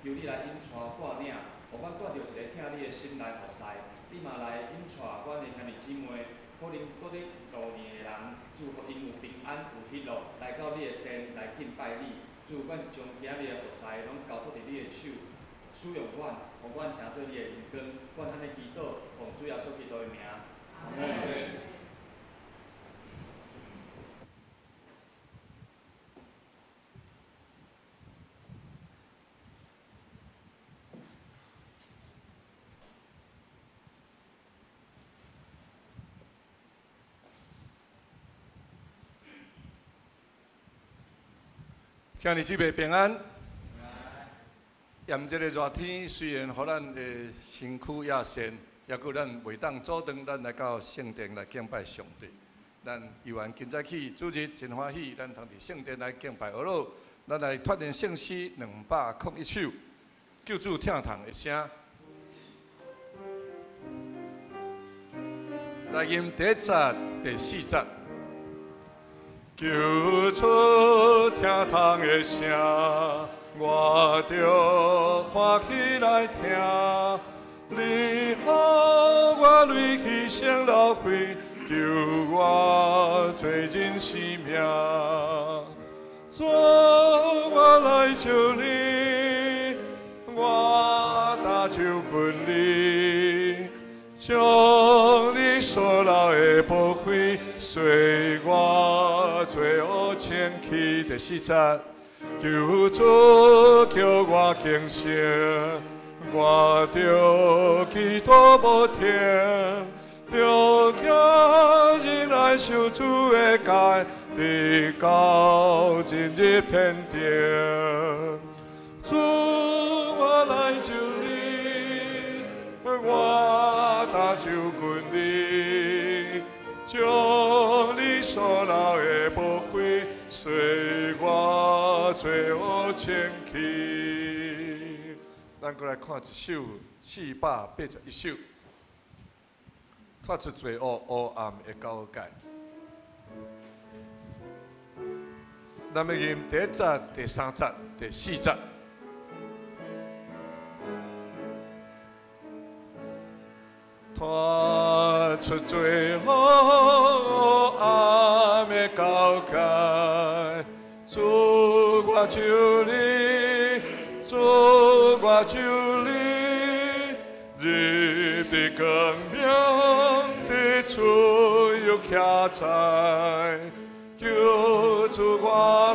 求你來引帶帶領，予阮帶著一个疼你的心來服侍。你嘛來引帶阮的兄弟姊妹，可能閣咧路呢的人，主予𪜶有平安有喜樂，來到你的殿來敬拜你。主，阮將今仔日的服侍攏交託佇你的手，使用阮，予阮成做你的榮光。阮按呢祈禱，奉主耶穌基督的名。阿們。兄弟姊妹平安。炎热的热天，雖然予咱的身軀也善，抑閣咱袂當阻擋咱來到聖殿來敬拜上帝。咱猶原今早起主日真歡喜，咱通佇聖殿來敬拜阿老。咱來脫練聖詩201首，救主疼痛的聲。來吟第一節、第四節。救主疼痛的聲，我著歡喜來聽。你予我淚犧牲流血，救我罪人生命。主，我來求你，我擔手緊你，將你所流的寶血，洗我罪惡清去。第四節，求主叫我更新，我著祈禱無停，著行仁愛守主的誡，直到進入天堂。主，我來求你，我擔手緊你，將你所流的寶血，洗我罪惡清去。咱閣來看一首481首，脫出罪惡黑暗的交界。咱欲吟第一節、第三節、第四節。脫出罪惡黑暗的交界，主我求你，主我求你，入佇光明的自由徛在，求主我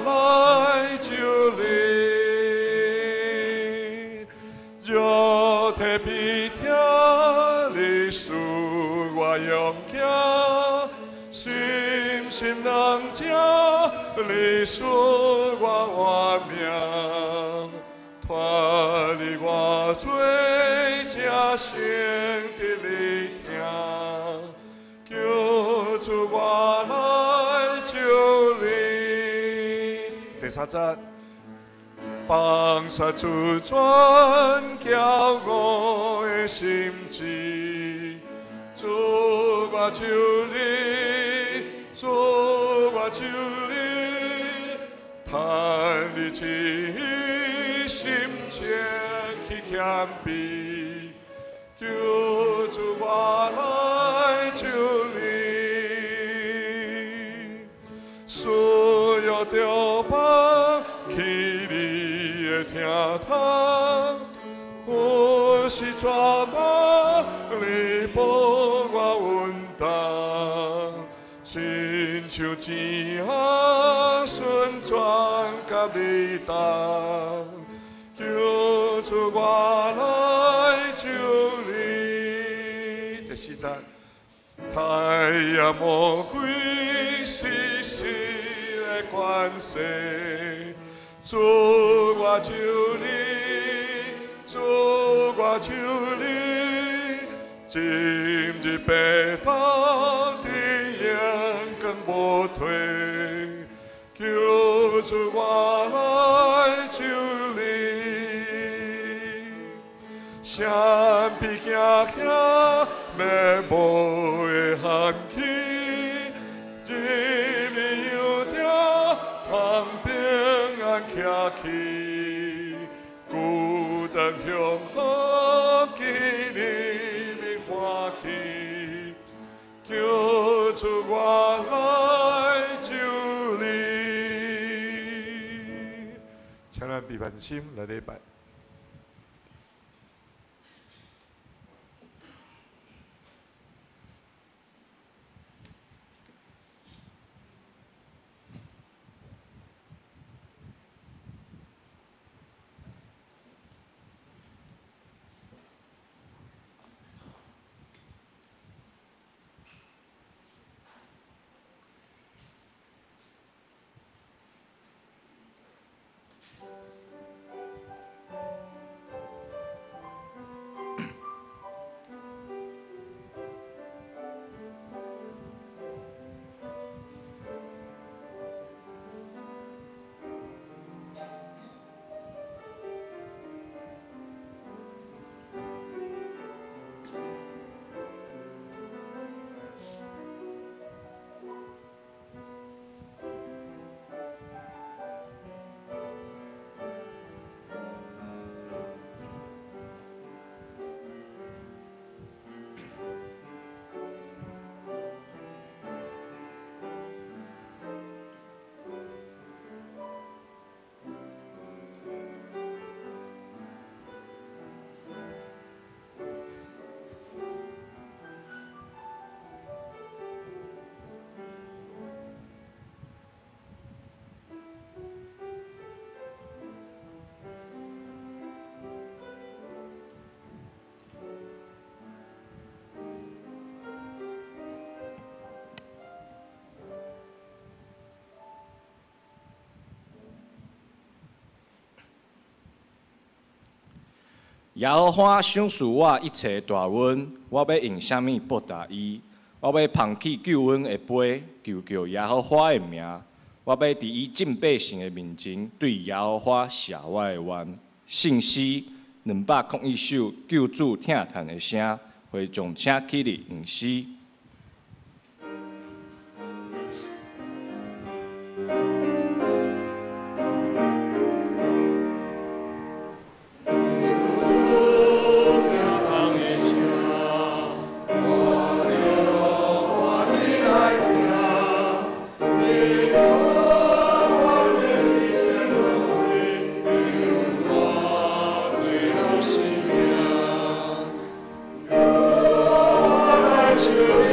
來求你，肉體悲痛，你賜我勇敢，心心能將你賜我活命，脫離我罪，才成得你聽，求主我來求你。第三節，放殺主轉驕傲的心志，主我求你，主我求你，趁你慈心前去謙卑，求主我來求你，需要著放棄你的疼痛，有時絕望，你予我穩當，親像錢仔順轉佮你同，求主我來求你。第四節，太陽魔鬼時時的關係，主我求你，主我求你，今日白頭的眼光無退，求主我來求你，相比行行迷无的寒气，入你有定通平安徛去，旧向好记你的欢喜，求主我来救你。请咱闭目心来礼拜。耶和华赏赐我一切大恩，我欲用啥物报答伊？我欲捧起救恩的杯，求叫耶和华的名。我欲伫伊众百姓的面前，对耶和华谢我的愿。圣诗201首，救主疼叹的声，会众请起立吟诗。我来求。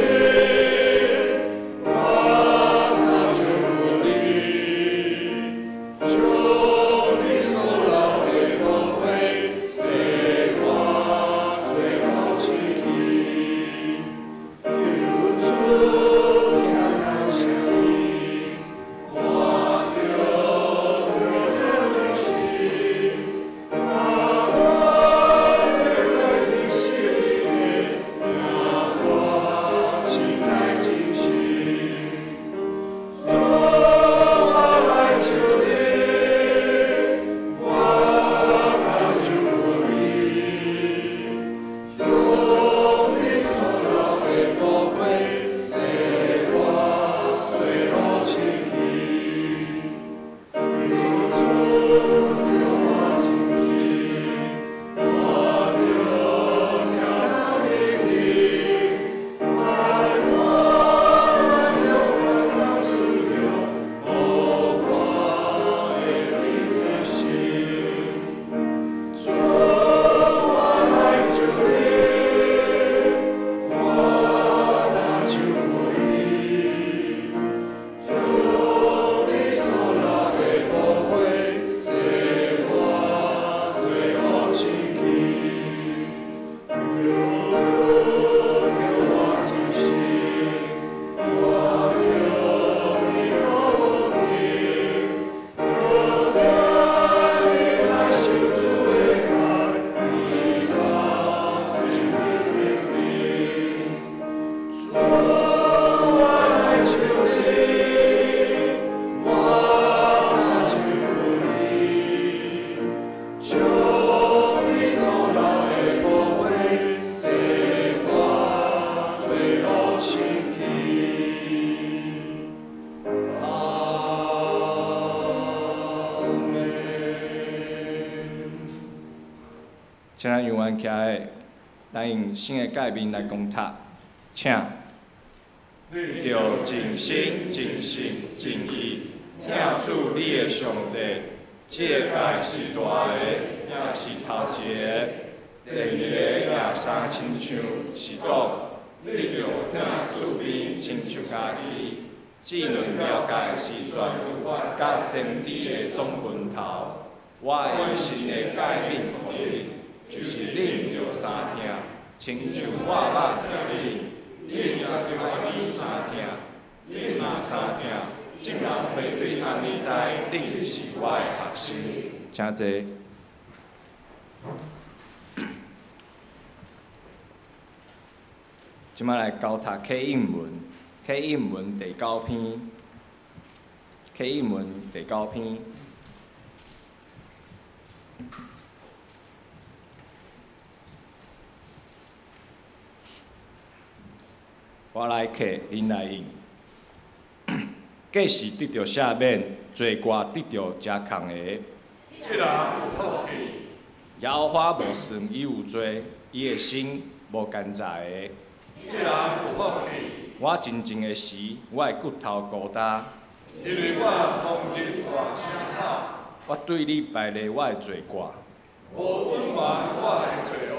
請咱猶原徛的，咱用新的誡命來攻塔，請。你著盡心、盡性、盡意，疼主你的上帝。這个誡是大个，也是頭一个。第二个也相親像，是講，你著疼厝邊親像家己。這兩條誡是全律法佮先知的總本頭。我會新的誡命予恁，就是恁著相疼，親像我捌疼恁，恁也著按呢相疼。恁若相疼，眾人會對按呢知恁是我的學生。請坐。這擺來交讀啟應文，啟應文第九篇，啟應文第九篇。我來啟，恁來應。過失得著赦免，罪過得著遮空的。這人有福氣。耶和華無算伊有罪，伊的心無奸詐的。這人有福氣。我靜靜的時，我的骨頭孤單。因為我通日大聲哭。我對你敗類我的罪過。無隱瞞我的罪惡。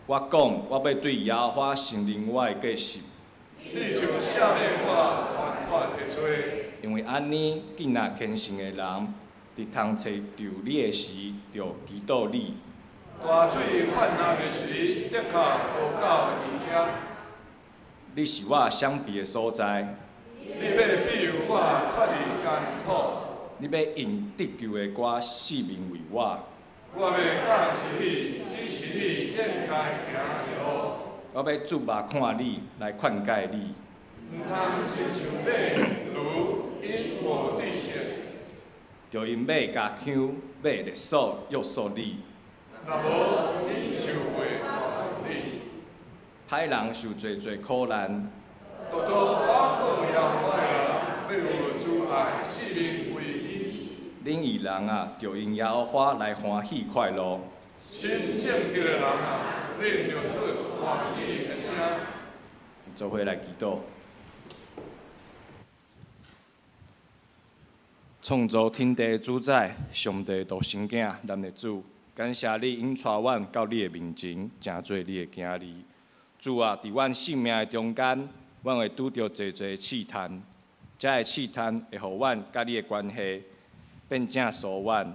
我講，我欲對耶和華承認我的過失。你就赦免我犯法的罪。因為按呢，見若虔誠的人，佇通揣著你的時，著祈禱你。大水泛濫的時，的確無到伊遐。你是我閃避的所在。你欲庇佑我脫離艱苦。你欲用得救的歌四面圍我。我欲教示你，指示你應該行的路。我欲注目看你，來勸誡你。毋通親像馬、驢，𪜶無知識。著用馬共槍，馬勒索約束你。若無，𪜶就袂看顧你。歹人受濟濟苦難。獨獨倚靠耶和華的人，欲有慈愛四面圍伊。恁義人啊，著因耶和華來歡喜快樂。心正直的人啊，恁著出歡喜的聲。做伙來祈禱。創造天地的主宰，上帝獨生囝，咱的主，感謝你引帶阮到你的面前，成做你的囝兒。主啊，佇阮性命的中間，阮會拄著濟濟試探，這个試探會予阮佮你的關係變正疏遠，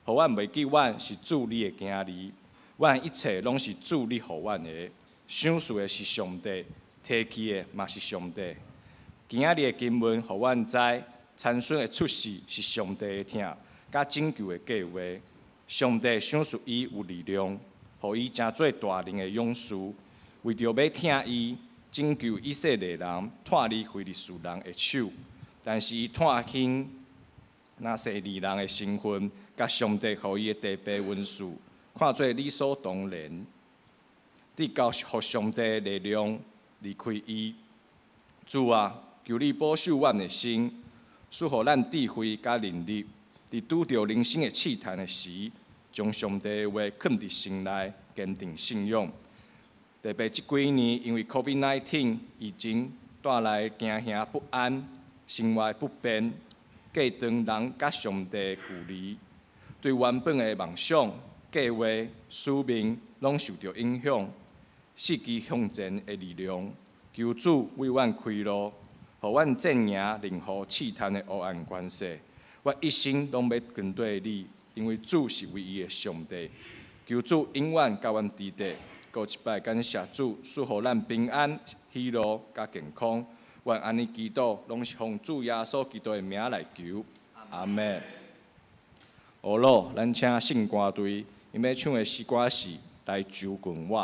予阮袂記阮是主你的囝兒，阮一切攏是主你予阮的。賞賜的是上帝，提去的嘛是上帝。今仔日的經文予阮知，參孫的出世是上帝的疼，佮拯救的計劃。上帝賞賜伊有力量，予伊成做大能的勇士，為著欲疼伊，拯救以色列人脫離非利士人的手。但是伊看輕拿細耳人的身份，佮上帝予伊的地位恩賜，看做理所當然。直到予上帝的力量離開伊。主啊，求你保守阮的心，賜予咱智慧佮能力，佇拄著人生的試探的時，將上帝的話囥佇心內，堅定信仰。特別這幾年，因為 COVID-19 疫情帶來驚嚇不安、生活不便、隔斷人佮上帝的距離，對原本的夢想、計劃、使命攏受著影響。失去向前的力量，求主為阮開路，予阮戰贏任何試探的黑暗權勢。我一生攏欲跟綴你，因為主是唯一的上帝。求主永遠佮阮佇底，閣一擺感謝主，賜予咱平安、喜樂佮健康。阮按呢祈禱，攏是奉主耶穌基督的名來求。阿們。好咯，咱請聖歌隊，𪜶欲唱的詩歌是《來就近我》。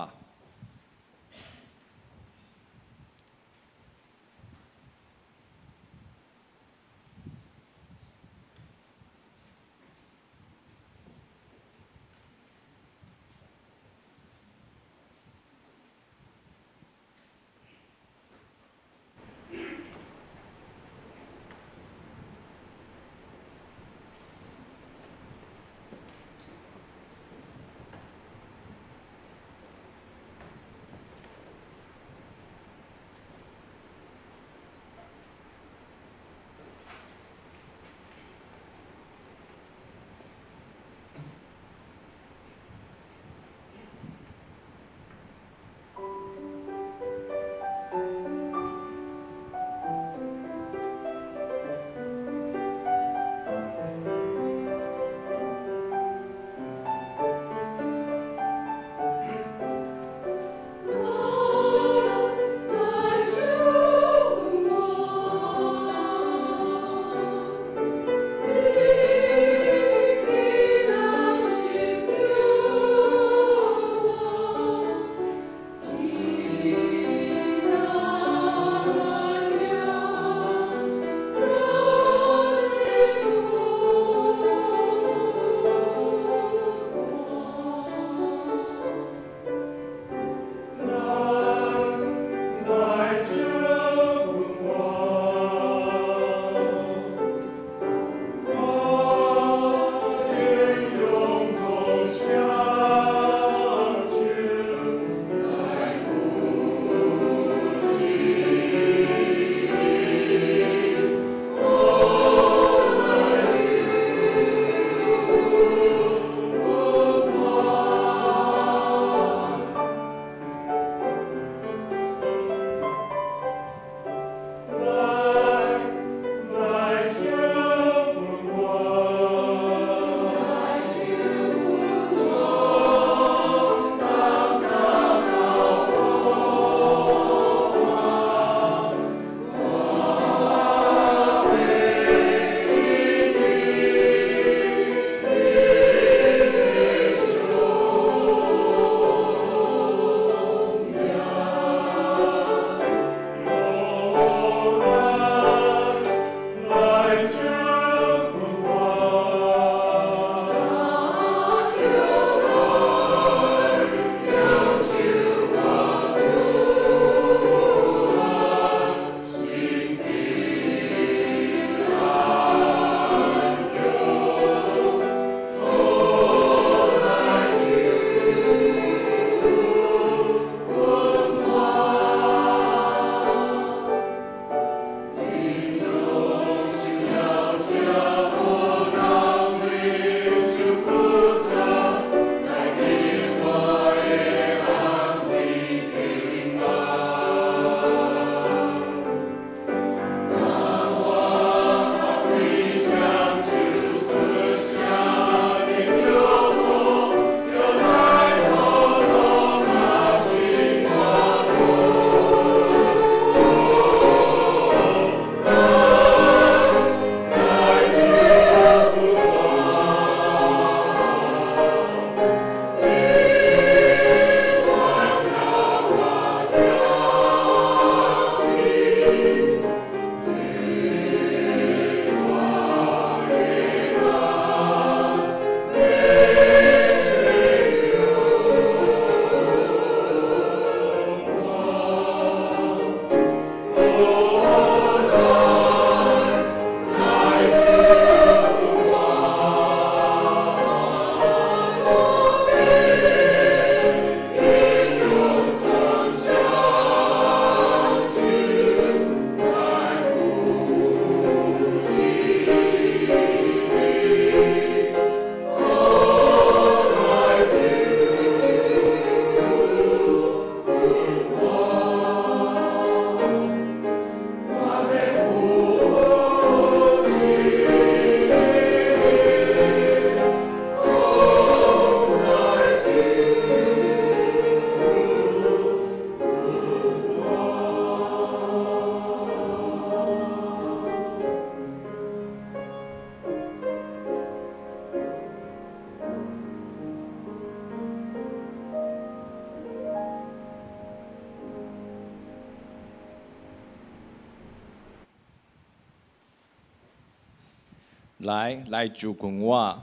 來，來就近我，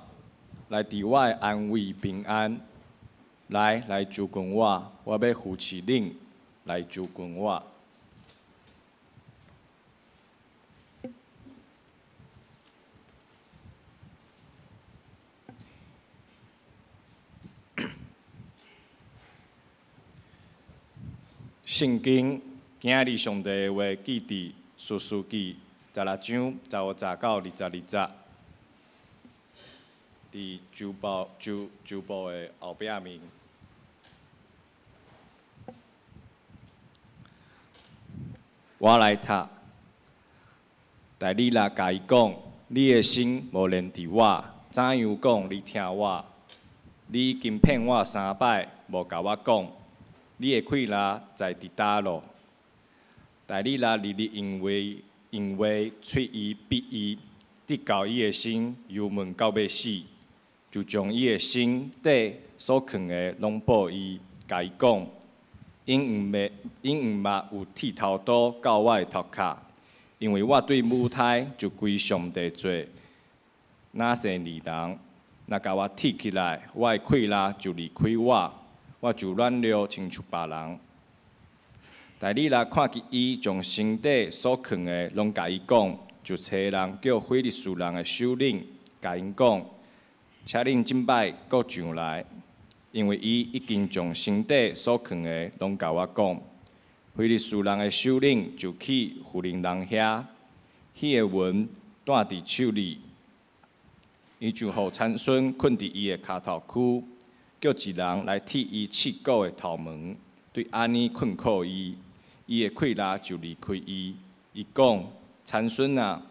來佇我的安慰平安。來，來就近我，我欲扶持恁，來就近我。聖經今日上帝的話記佇士師記十六章十五節到二十二節，佇周報周周報的後壁面。我來讀，大利拉共伊講：你的心無連佇我，怎樣講你疼我？你已經騙我三擺，無共我講。你的氣力在佇佗落？大利拉日日用話用話催伊逼伊，直到伊的心憂悶到欲死，就將伊的身底所囥的攏報伊，共伊講：𪜶毋會，𪜶毋捌有剃頭刀到我的頭殼，因為我對母胎就歸上帝做拿細耳人，若共我剃起來，我的氣力就離開我。我就軟弱親像別人。大利拉看見伊將身底所囥的攏共伊講，就差人叫非利士人的首領，共𪜶講：請恁這擺閣上來，因為伊已經將身底所囥的攏共我講。非利士人的首領就去婦人人遐，彼個雲帶佇手裡，伊就予參孫睏佇伊的跤頭區。叫一人來剃伊刺骨的頭毛，對按呢困苦伊，伊的氣力就離開伊。伊講：參孫啊，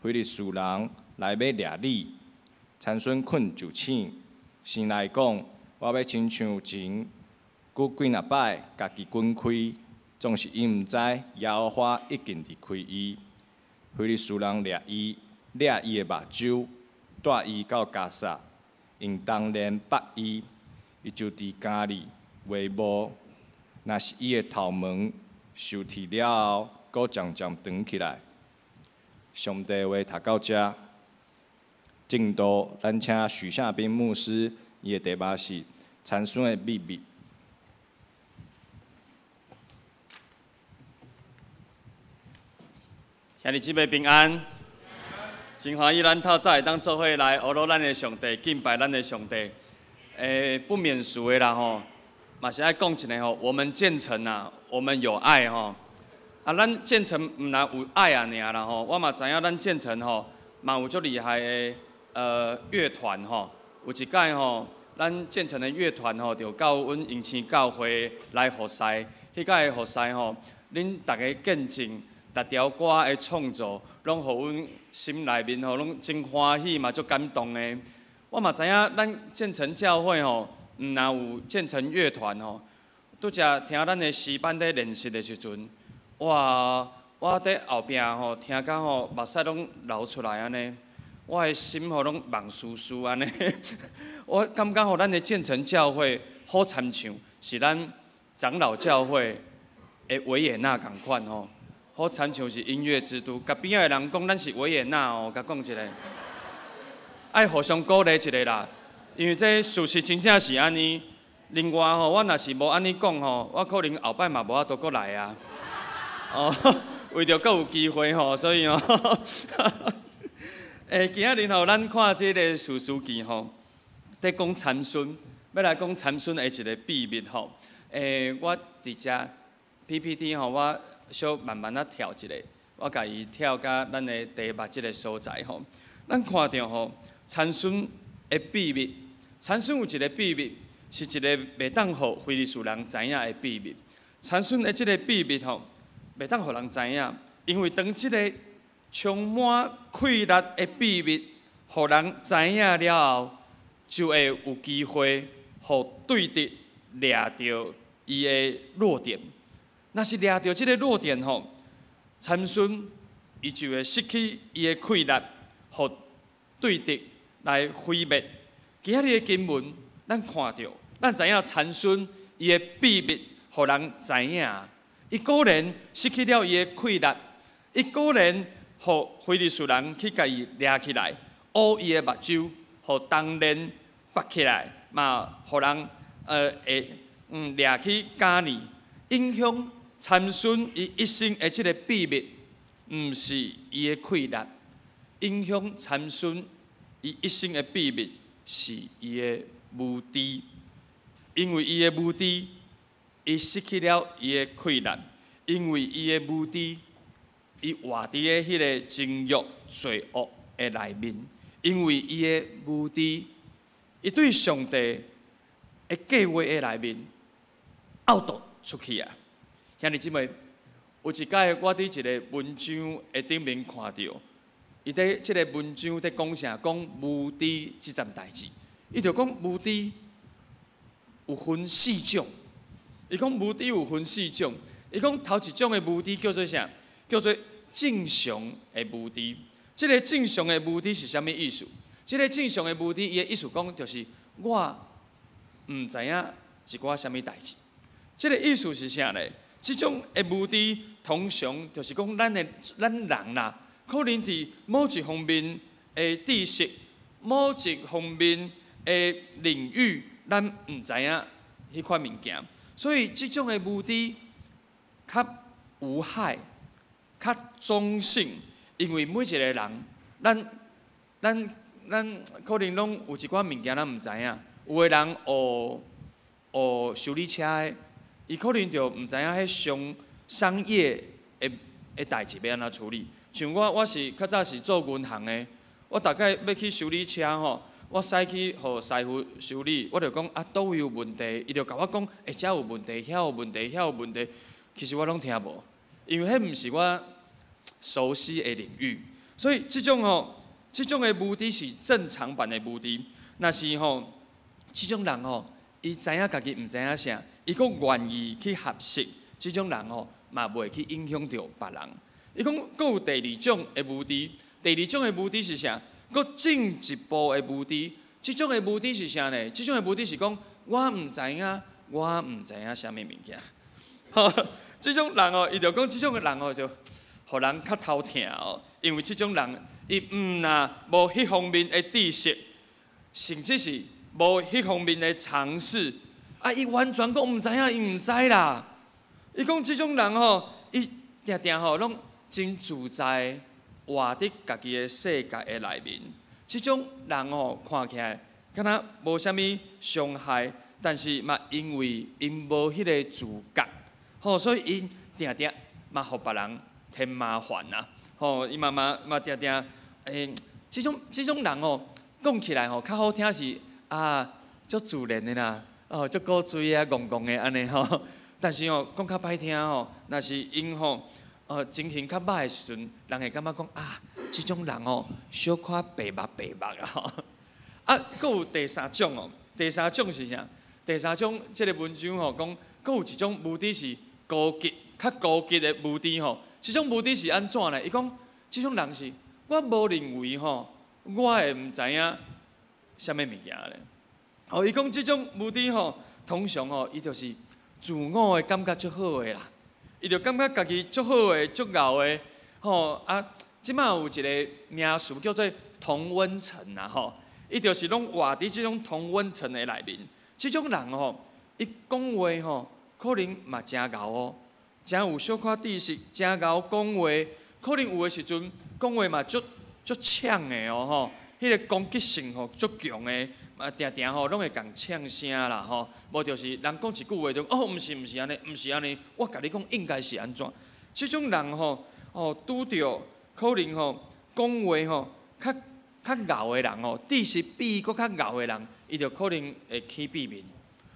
非利士人來欲掠你。參孫睏就醒，醒來講：我欲親像前閣幾若擺，家己滾開，總是伊毋知耶和華已經離開伊。非利士人掠伊，掠伊的目睭，帶伊到迦薩，用銅鏈縛伊。伊就佇家裡畫無，若是伊的頭毛受剃了後，閣漸漸長起來。上帝話讀到遮，證道，咱請許夏斌牧師，伊的題目是參孫的秘密。兄弟姊妹平安，真歡喜咱透早會當做伙來阿羅咱的上帝，敬拜咱的上帝。不免俗的啦吼，嘛是愛講一下吼，我們建成啊，我們有愛吼。啊，咱建成毋但有愛啊爾啦吼，我嘛知影咱建成吼，嘛有足厲害的樂團吼。有一擺吼，咱建成的樂團吼，就到阮榮星教會來服侍。彼擺的服侍吼，恁逐家見證，逐條歌的創作，攏予阮心內面吼，攏真歡喜嘛，足感動的。我嘛知影，咱建成教會吼，毋但有建成樂團吼，拄才聽咱的詩班咧練習的時陣，哇！我佇後壁吼聽甲吼目屎攏流出來按呢，我的心吼攏夢絲絲按呢。我感覺吼，咱的建成教會好親像是咱長老教會的維也納仝款吼，好親像是音樂之都。共邊仔的人講，咱是維也納哦，共講一下。愛互相鼓勵一下啦，因為這事實真正是按呢。另外吼，我若是無按呢講吼，我可能後擺嘛無法度閣來啊。哦，為著閣有機會吼，所以吼，今仔日吼，咱看這個士師記吼，佇講參孫，欲來講參孫的一個秘密吼。我佇遮 PPT 吼，我小慢慢仔跳一下，我共伊跳到咱的題目這個所在吼。咱看著吼，參孫的秘密，參孫有一個秘密，是一個袂當予非利士人知影的秘密。參孫的這個秘密吼，袂當予人知影，因為當這個充滿氣力的秘密，予人知影了後，就會有機會予對敵掠著伊的弱點。若是掠著這個弱點吼，參孫伊就會失去伊的氣力，予對敵來毀滅。今仔日的經文，咱看著，咱知影參孫伊的秘密，予人知影。伊果然失去了伊的氣力，伊果然予非利士人去共伊掠起來，烏伊的目睭，予銅鏈縛起來，嘛予人會掠去加尼，影響參孫伊一生的這个秘密，毋是伊的氣力，影響參孫伊一生的秘密是伊的無知，因為伊的無知，伊失去了伊的氣力，因為伊的無知，伊活佇咧彼个情欲罪惡的內面，因為伊的無知，伊對上帝的計劃的內面 out 出去啊！兄弟姊妹，有一擺我佇一个文章的頂面看著，伊佇這个文章佇講啥？講無知這件代誌。伊就講無知有分四種。伊講無知有分四種。伊講頭一種的無知叫做啥？叫做正常的無知。這个正常的無知是啥物意思？這个正常的無知，伊的意思講就是我毋知影一寡啥物代誌。這个意思是啥呢？這種的無知通常就是講咱的咱人啦，可能佇某一方面的知識、某一方面的領域，咱毋知影彼款物件，所以這種的無知較無害、較中性，因為每一個人，咱咱咱可能攏有一寡物件咱毋知影，有的人學學修理車的，伊可能就毋知影彼商商業的的代誌欲按怎處理。像我，我是較早是做銀行的，我逐擺欲去修理車吼，我駛去予師傅修理，我就講啊，佗位有問題，伊就共我講，欸，遮有問題，遐有問題，遐有問題，其實我攏聽無，因為彼毋是我熟悉的領域，所以這種吼，這種的無知是正常版的無知。若是吼，這種人吼，伊知影家己毋知影啥，伊閣願意去學習，這種人吼，嘛袂去影響著別人。伊講閣有第二種的無知，第二種的無知是啥？閣進一步的無知，這種的無知是啥呢？這種的無知是講我毋知影，我毋知影啥物物件。這種人哦，伊就講這種的人哦，就予人較頭疼哦，因為這種人伊毋若無彼方面的知識，甚至是無彼方面的常識，啊，伊完全閣毋知影，伊毋知啦。伊講這種人吼，伊定定吼攏真自在活佇家己的世界的內面。這種人吼看起來敢若無啥物傷害，但是嘛因為𪜶無彼个自覺，吼，所以𪜶定定嘛予別人添麻煩啊。吼，伊嘛嘛嘛定定，欸，這種這種人吼，講起來吼較好聽是啊，足自然的啦，哦，足古錐啊，戇戇的按呢吼。但是吼，講較歹聽吼，若是𪜶吼，情形較歹的時陣，人會感覺講啊，這種人哦，小可白目白目啊吼。啊，閣有第三種哦，第三種是啥？第三種這个文章吼講，閣有一種無知是高級、較高級的無知吼。這種無知是按怎呢？伊講，這種人是，我無認為吼，我會毋知影啥物物件咧。哦，伊講這種無知吼，通常吼，伊就是自我的感覺足好的啦。伊就感覺家己足好的、足𠢕的，吼啊！這馬有一个名詞叫做同溫層啊，吼！伊就是攏活佇這種同溫層的內面。這種人吼，伊講話吼，可能嘛誠𠢕哦，誠有小可知識，誠𠢕講話，可能有的時陣講話嘛足足嗆的哦，吼！彼个攻擊性吼足強的，嘛定定吼攏會共嗆聲啦，吼！無就是人講一句話就哦，毋是毋是按呢，毋是按呢，我共你講應該是按怎？這種人吼，哦，拄著可能吼講話吼較較𠢕的人吼，知識比伊閣較𠢕的人，伊就可能會起變面。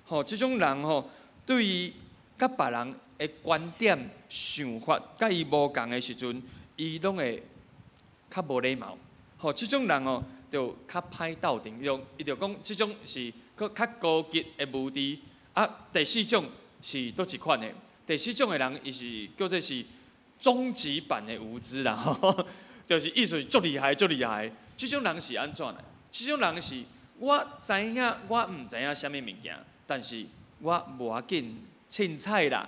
吼，這種人吼，對於佮別人的觀點、想法，佮伊無仝的時陣，伊攏會較無禮貌。吼，這種人哦，就較歹鬥陣，伊就伊就講這種是閣較高級的無知。啊，第四種是佗一款的？第四種的人，伊是叫做是終極版的無知啦，吼，就是意思是足厲害、足厲害。這種人是按怎呢？這種人是我知影，我毋知影啥物物件，但是我無要緊，凊彩啦，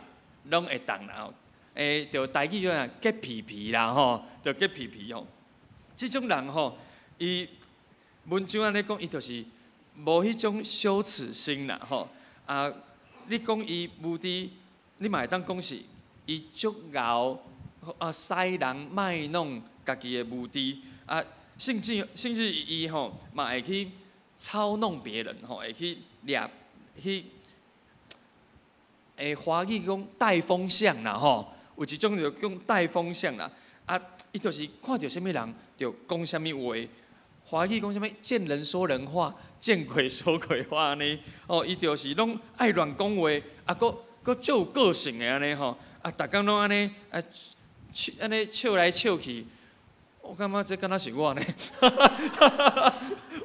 攏會當啦。欸，就台語叫啥？結皮皮啦，吼，就結皮皮吼。這種人吼，伊文章按呢講，伊就是無彼種羞恥心啦，吼。啊，你講伊無知，你嘛會當講是伊足𠢕啊，使人賣弄家己的無知啊，甚至伊吼嘛會去操弄別人吼，會去掠去，華語講帶風向啦吼，有一種就講帶風向啦，啊，伊就是看著啥物人就講啥物話，華語講啥物？見人說人話，見鬼說鬼話按呢，哦，伊就是攏愛亂講話，啊，閣閣足有個性的按呢吼，啊，逐工攏按呢啊，按呢笑來笑去，我感覺這敢若是我呢，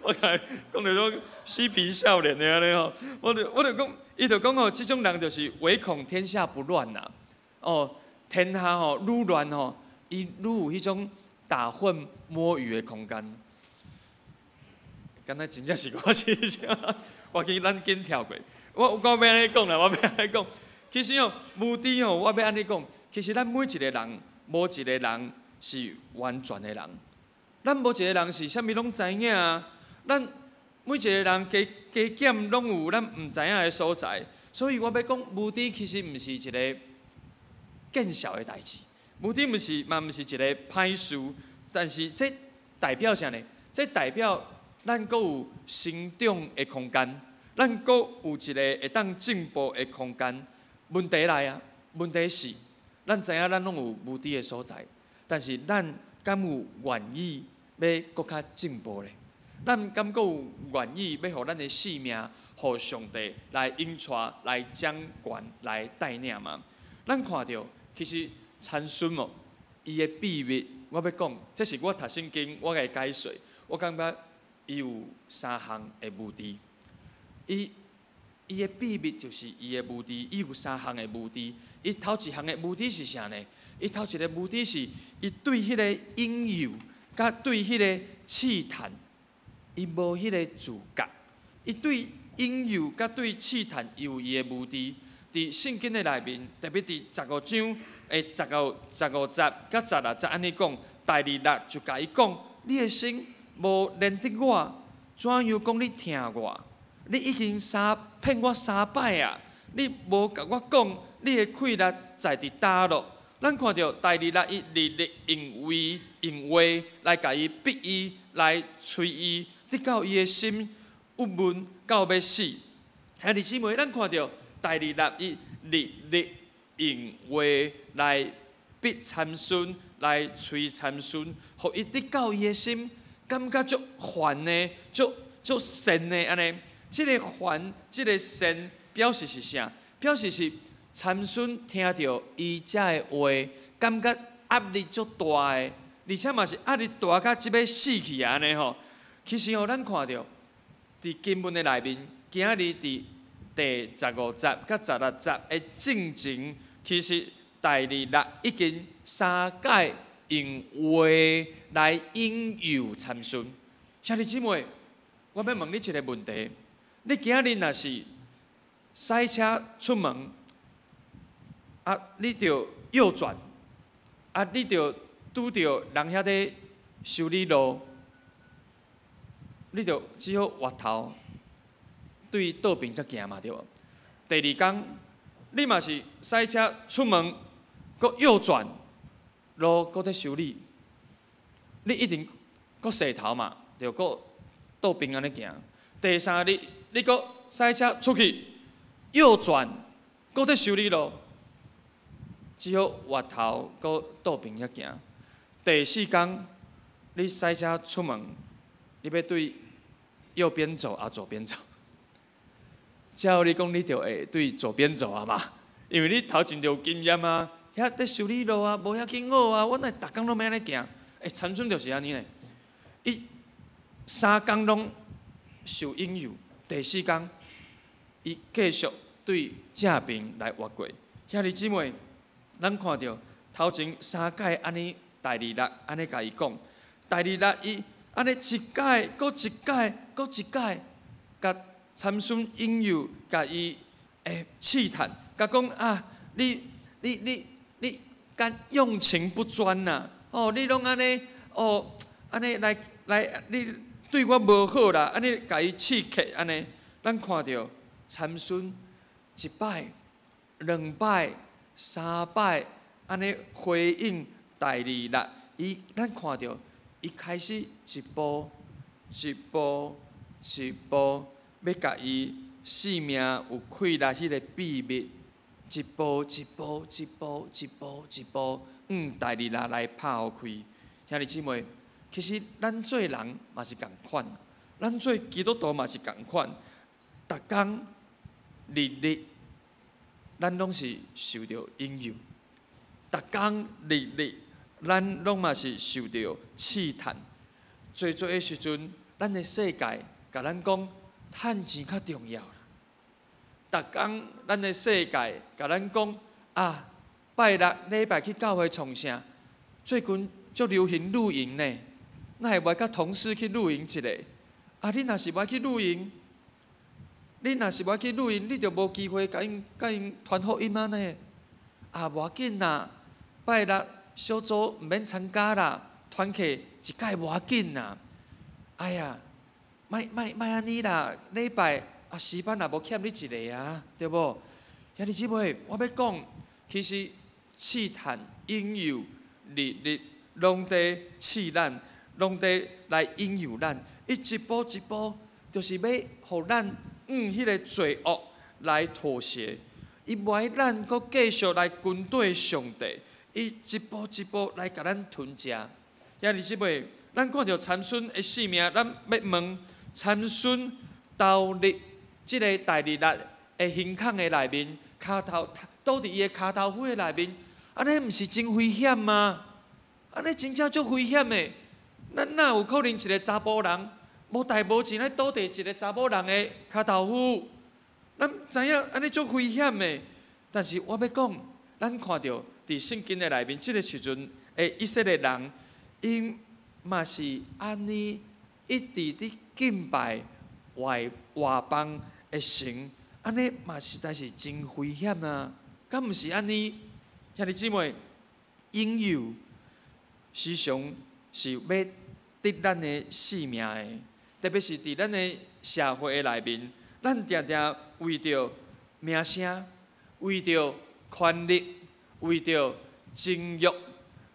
我共伊講著種嬉皮笑臉的按呢吼，我就講，伊就講吼，這種人就是唯恐天下不亂啦，哦，天下吼愈亂吼，伊愈有彼種打混摸魚的空間。敢若真正是我是啥？我緊咱緊跳過，我欲按呢講啦，我欲按呢講。其實哦，無知哦，我欲按呢講。其實咱每一個人，無一個人是完全的人。咱無一個人是啥物攏知影啊。咱每一個人加加減攏有咱毋知影的所在。所以我欲講，無知其實毋是一个見笑的代誌，無知毋是嘛毋是一个歹事。但是這代表啥呢？這代表咱閣有成長的空間，咱閣有一个會當進步的空間。問題來啊，問題是，咱知影咱攏有無知的所在，但是咱敢有願意欲閣較進步咧？咱敢閣有願意欲予咱的性命，予上帝來引帶、來掌權、來帶領嗎？咱看著，其實參孫哦，伊的秘密，我欲講，這是我讀聖經，我的解說，我感覺伊有三項的無知。伊的秘密就是伊的無知，伊有三項的無知。伊頭一項的無知是啥呢？伊頭一个無知是，伊對彼个引誘，佮對彼个試探，伊無彼个自覺。伊對引誘佮對試探，伊有伊的無知。佇聖經的內面，特別佇十五章的十五節佮16節按呢講，大利拉就共伊講：你的心無連得我，怎樣講你疼我？你已經三騙我三擺啊！你無共我講，你的氣力在佇佗落？咱看著大利拉伊日日用話用話來共伊逼伊，來催伊，直到伊的心鬱悶到欲死。兄弟姊妹，咱看著大利拉伊日日用話來逼參孫，來催參孫，予伊直到伊的心感覺足煩的，足足善的按呢。這个煩，這个善，表示是啥？表示是參孫聽著伊遮的話，感覺壓力足大的，而且嘛是壓力大甲這欲死去按呢吼。其實吼，咱看著佇經文的內面，今仔日佇第十五節佮16節的進前，其實大利拉已經三擺用話來引誘參孫。兄弟姊妹，我欲問你一个問題：你今仔日若是駛車出門，啊，你著右轉，啊，你著拄著人遐咧修理路，你著只好回頭對倒爿才行嘛，對無？第二工，你嘛是駛車出門，閣右轉，路閣咧修理，你一定閣踅頭嘛，著閣倒爿按呢行。第三日，你閣駛車出去，右轉，閣咧修理路，只好回頭閣倒爿遐行。第四工，你駛車出門，你欲對右邊走啊，左邊走？照理講，你著會對左邊走啊嘛，因為你頭前就有經驗啊，遐咧修理路啊，無遐緊好啊，我哪會逐工攏欲按呢行？欸，參孫就是按呢呢，伊三工攏受引誘，第四工伊繼續對正爿來越過。兄弟姊妹，咱看著頭前三擺按呢大利拉按呢共伊講，大利拉伊按呢一擺，閣一擺，閣一擺，共參孫引誘，共伊欸試探，共講啊，你你你你敢用情不專呐？哦，你攏按呢哦，按呢來來，你對我無好啦，按呢共伊刺激按呢，咱看著參孫一擺、兩擺、三擺，按呢回應大利拉，伊咱看著伊開始一步一步一步，欲共伊性命有氣力彼个秘密，一步一步一步一步一步，向大利拉來拍予開。兄弟姊妹，其實咱做人嘛是仝款，咱做基督徒嘛是仝款。逐工日日，咱攏是受著引誘；逐工日日，咱攏嘛是受著試探。濟濟的時陣，咱的世界共咱講，趁錢較重要啦。逐工咱的世界共咱講啊，拜六禮拜去教會創啥？最近足流行露營呢，哪會無愛佮同事去露營一下？啊，你若是無愛去露營，你若是無愛去露營，你就無機會共𪜶共𪜶傳福音啊呢。啊，無要緊啦，拜六小組毋免參加啦，團契一屆無要緊啦。哎呀，莫莫莫按呢啦，禮拜啊詩班也無欠你一个啊，對無？兄弟姊妹，我欲講，其實試探、引誘、日日攏佇試咱，攏佇來引誘咱，伊一步一步，就是欲予咱向彼个罪惡來妥協，伊無愛咱閣繼續來跟綴上帝，伊一步一步來共咱吞食。兄弟姊妹，咱看著參孫的性命，咱欲問參孫投入這个大利拉的胸腔的內面，跤頭倒佇伊的跤頭夫的內面，按呢毋是真危險嗎？按呢真正足危險的。咱哪有可能一个查埔人無代無誌來倒佇一个查某人的跤頭夫？咱知影按呢足危險的。但是我欲講，咱看著佇聖經的內面，這个時陣的以色列人，𪜶嘛是按呢一直佇敬拜外外邦的神，按呢嘛實在是真危險啊！敢毋是按呢？兄弟姊妹，引誘時常是欲奪咱的性命的，特別是佇咱的社會的內面，咱定定為著名聲、為著權力、為著情慾，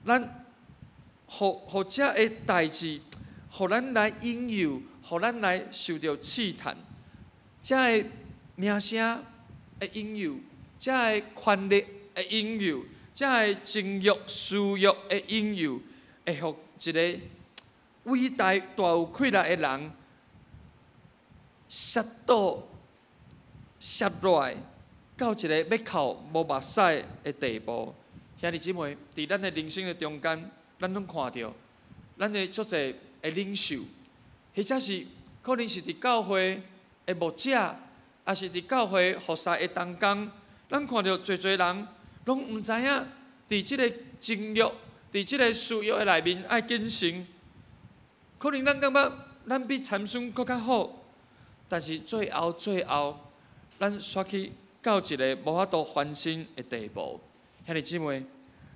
咱予予這个代誌，予咱來引誘，予咱來受著試探，這个名聲的引誘，這个權力的引誘，這个情慾、私欲的引誘，會予一个偉大、大有氣力的人，摔倒、摔落來，到一个欲哭無目屎的地步。兄弟姊妹，佇咱的人生的中間，咱攏看著，咱的足濟的領袖，或者是可能是佇教會的牧者，抑是佇教會服侍的同工，咱看著濟濟人，攏毋知影佇這个情欲、佇這个私欲的內面愛謹慎。可能咱感覺咱比參孫閣較好，但是最後最後，咱煞去到一个無法度翻身的地步。兄弟姊妹，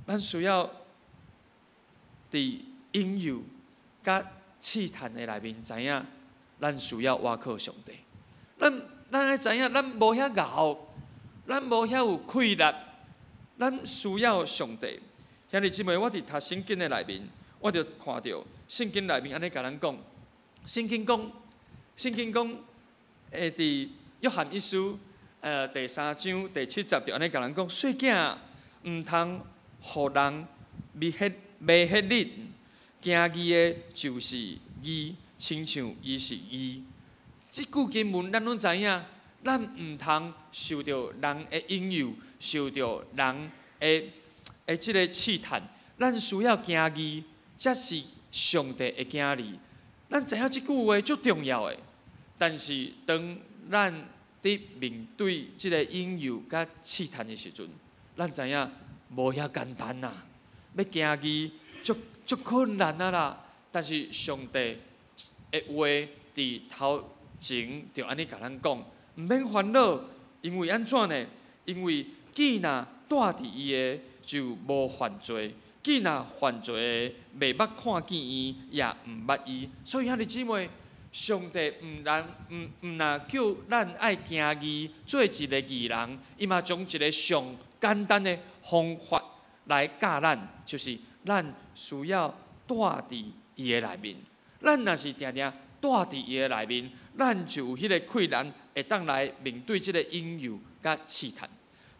咱需要佇引誘佮試探的內面知影，咱需要倚靠上帝。咱咱愛知影，咱無遐𠢕，咱無遐有氣力，咱需要上帝。兄弟姊妹，我佇讀聖經的內面，我就看著聖經內面按呢共咱講，聖經講，聖經講，佇約翰一書，第三章第七節就按呢共咱講，細囝毋通予人迷惑迷惑恁，行義的就是義，親像伊是義。這句經文咱攏知影，咱毋通受著人的引誘，受著人的的這个試探，咱需要行義，才是上帝的囝兒。咱知影這句話足重要的，但是當咱佇面對這个引誘佮試探的時陣，咱知影無遐簡單啊！欲行義足足困難啊啦！但是上帝的話佇頭前就按呢共咱講，毋免煩惱，因為按怎呢？因為囝若蹛佇伊的，就無犯罪；囝若犯罪的，袂捌看見伊，也毋捌伊。所以兄弟姊妹，上帝毋但毋毋若叫咱愛行義，做一个義人，伊嘛將一个上簡單的方法來教咱，就是咱需要蹛佇伊的內面。咱若是定定蹛佇伊的內面，咱就有彼个氣力，會當來面對這个引誘佮試探。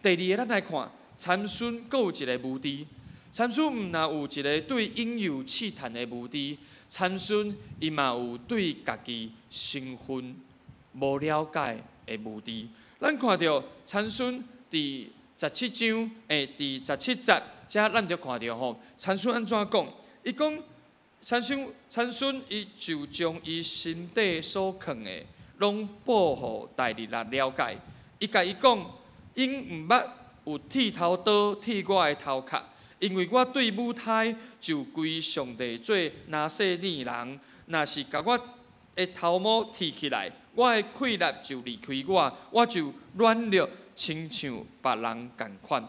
第二个，咱來看參孫閣有一个無知。參孫毋若有一个對引誘試探的無知，參孫伊嘛有對家己身份無了解的無知。咱看著參孫佇十七章，佇十七節，遮咱就看著吼，參孫按怎講？伊講參孫，參孫伊就將伊心底所囥的，攏報予大利拉了解。伊共伊講，𪜶毋捌有剃頭刀剃我的頭殼。因為我對母胎就歸上帝做拿細耳人，若是共我的頭毛剃起來，我的氣力就離開我，我就軟弱，親像別人仝款。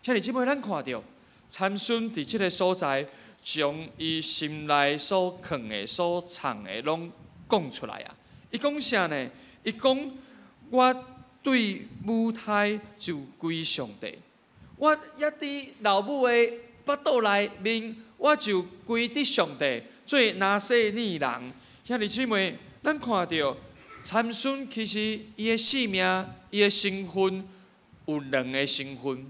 兄弟姊妹，咱看著參孫佇這个所在，將伊心內所囥的、所藏的，攏講出來啊！伊講啥呢？伊講我對母胎就歸上帝。我猶佇老母的腹肚內面，我就歸佇上帝做拿細耳人。兄弟姊妹，咱看著參孫其實伊的性命、伊的身份有兩个身份。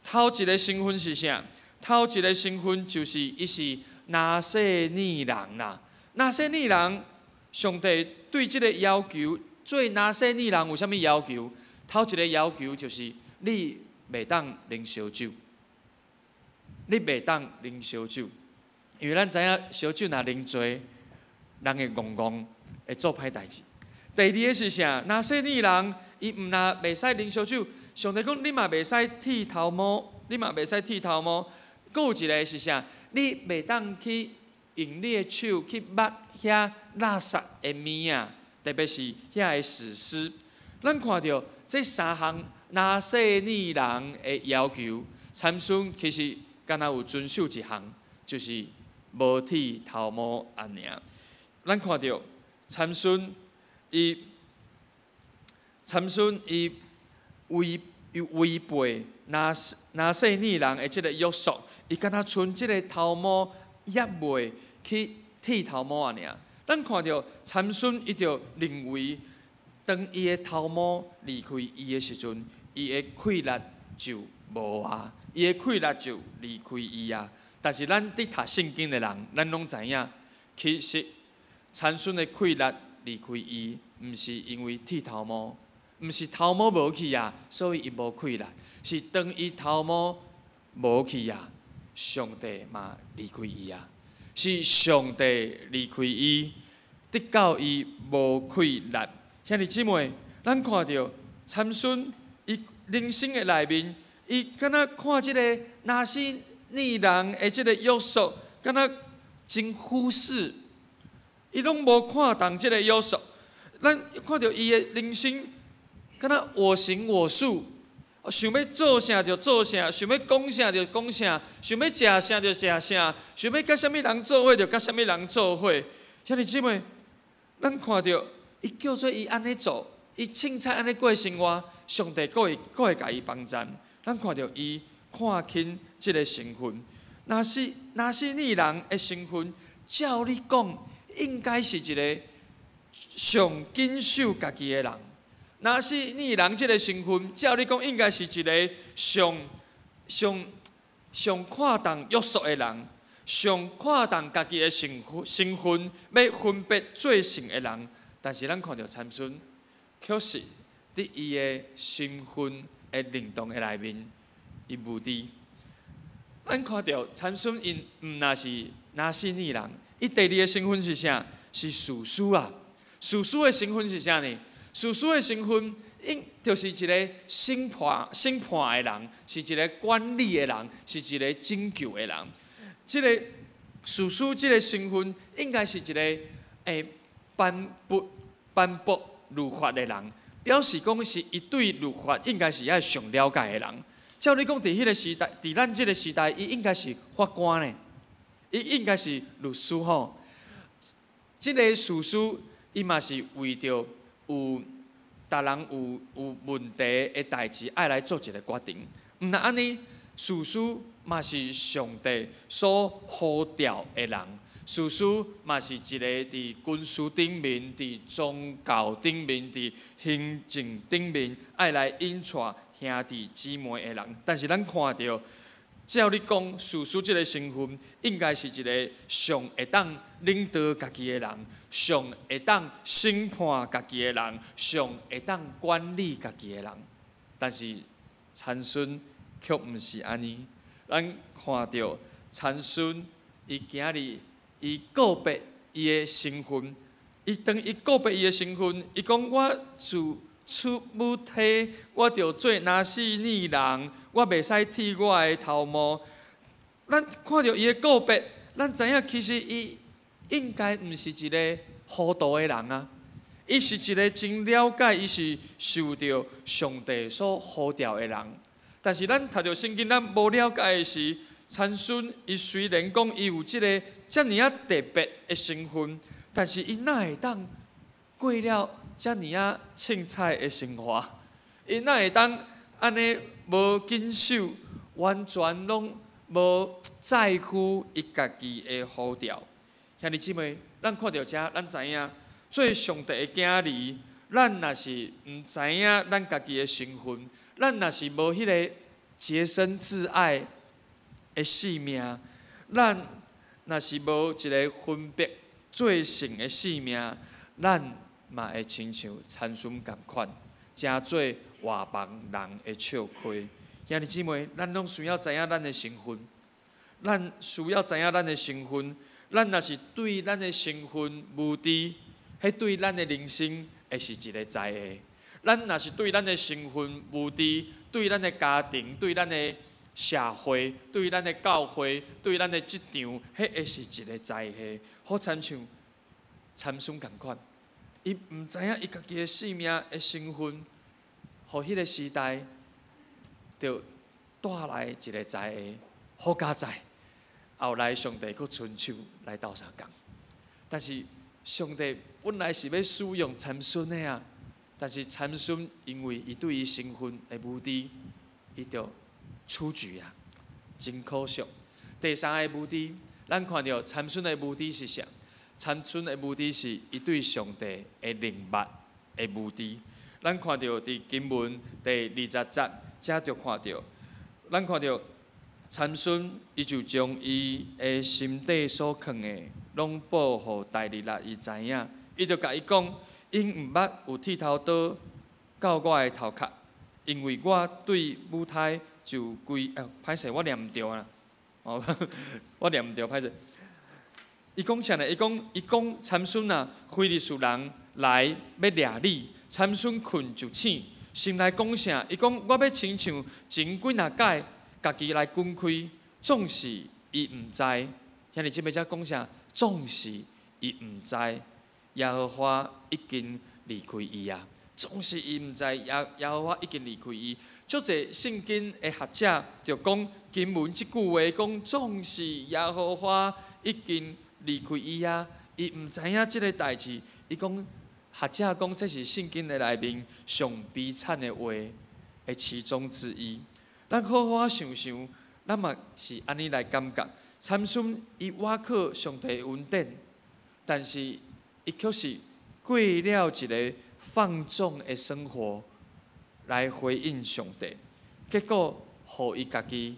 頭一个身份是啥？頭一个身份就是伊是拿細耳人啦。拿細耳人，上帝對這个要求，做拿細耳人有啥物要求？頭一个要求就是你袂當啉燒酒，你袂當啉燒酒，因為咱知影燒酒若啉濟，人會戇戇，會做歹代誌。第二个是啥？拿細耳人，伊毋若袂使啉燒酒，上帝講你嘛袂使剃頭毛，你嘛袂使剃頭毛。閣有一个是啥？你袂當去用你的手去捌遐垃圾的物仔，特別是遐个死屍。咱看著這三項拿細耳人的要求，參孫其實敢若有遵守一項，就是無剃頭毛按爾。咱看著參孫伊，參孫伊違伊違背拿拿細耳人的這个約束，伊敢若賰這个頭毛猶未去剃頭毛按爾。咱看著參孫伊就認為，當伊的頭毛離開伊的時陣，伊的氣力就無啊，伊的氣力就離開伊啊。但是咱佇讀聖經的人，咱攏知影，其實參孫的氣力離開伊，毋是因為剃頭毛，毋是頭毛無去啊，所以伊無氣力，是當伊頭毛無去啊，上帝嘛離開伊啊，是上帝離開伊，直到伊無氣力。兄弟姊妹，咱看著參孫伊人生的內面，伊敢若看這个拿細耳人的這个約束，敢若真忽視，伊攏無看重這个約束。咱看著伊的人生，敢若我行我素，想欲做啥就做啥，想欲講啥就講啥，想欲食啥就食啥，想欲佮啥物人做伙就佮啥物人做伙。兄弟姊妹，咱看著伊叫做伊按呢做，伊凊彩按呢過生活，上帝閣會閣會共伊幫贊。咱看著伊看輕這个身份，若是拿細耳人的身份，照理講應該是一个上謹守家己的人。拿細耳人這个身份，照理講應該是一个上上上看重約束的人，上看重家己的身份，身份欲分別做聖的人。但是咱看著參孫，確實佇伊的身份的認同的內面，伊無知。咱看著參孫𪜶毋若是拿細耳人，伊第二个身份是啥？是士師啊！士師的身份是啥呢？士師的身份，應就是一个審判審判的人，是一个管理的人，是一个拯救的人。這个士師這个身份，應該是一个會頒布頒布律法的人，表示講是伊對律法應該是愛上了解的人。照理講，佇彼个時代，佇咱這个時代，伊應該是法官呢，伊應該是律師吼。這个士師，伊嘛是為著有逐人有問題的代誌，愛來做一个決定。毋但按呢，士師嘛是上帝所呼召的人，士師嘛是一个佇軍事頂面、佇宗教頂面、佇行政頂面，愛來引帶兄弟姊妹的人。但是咱看著，照理講，士師這个身份，應該是一个上會當領導家己的人，上會當審判家己的人，上會當管理家己的人。但是參孫卻毋是按呢。咱看著參孫，伊今日伊告別伊的身份，伊當伊告別伊的身份，伊講我自出母胎，我著做拿細耳人，我袂使剃我的頭毛。咱看著伊的告別，咱知影其實伊應該毋是一个糊塗的人啊。伊是一个真了解，伊是受著上帝所呼召的人。但是咱讀著聖經，咱無了解的是，參孫伊雖然講伊有這个遮爾仔特別的身份，但是伊哪會當過了遮爾仔凊彩的生活？伊哪會當按呢無謹守，完全攏無在乎伊家己的呼召？兄弟姊妹，咱看著遮，咱知影做上帝的囝兒，咱若是毋知影咱家己的身份，咱若是無彼个潔身自愛的性命，咱若是無一个分別做聖的性命，咱嘛會親像參孫仝款，成做外邦人的笑詼。兄弟姊妹，咱攏需要知影咱的身份，咱需要知影咱的身份。咱若是對咱的身份無知，彼對咱的人生會是一个災禍。咱若是對咱的身份無知，對咱的家庭、對咱的社會、對咱的教會、對咱的職場，彼會是一个災禍。好親像參孫仝款，伊毋知影伊家己的性命的身份，予彼个時代就帶來一个災禍。好佳哉，後來上帝閣伸手來鬥相共，但是上帝本來是欲使用參孫的啊，但是參孫因為伊對伊身份的無知，伊就出局啊，真可惜。第三个無知，咱看著參孫的無知是啥？參孫的無知是伊對上帝的認捌的無知。咱看著佇經文第二十節，遮就看著，咱看著參孫伊就將伊的心底所囥的，攏報予大利拉伊知影。伊就共伊講，𪜶毋捌有剃頭刀到我的頭殼，因為我對母胎就歸，歹勢，我念毋著啊，哦，我念毋著，歹勢。伊講啥呢？伊講參孫啊，非利士人來欲掠你，參孫睏就醒，心內講啥？伊講我欲親像前幾若擺，家己來滾開，總是伊毋知。兄弟姊妹，遮講啥？總是伊毋知，耶和華已經離開伊啊！總是伊毋知，耶和華已經離開伊。足濟聖經的學者就講經文這句話講，總是耶和華已經離開伊啊！伊毋知影這个代誌。伊講學者講，這是聖經的內面上悲慘的話的其中之一。咱好好仔想想，咱嘛是按呢來感覺。參孫伊倚靠上帝的恩典，但是伊卻是過了一个放縱的生活來回應上帝，結果予伊家己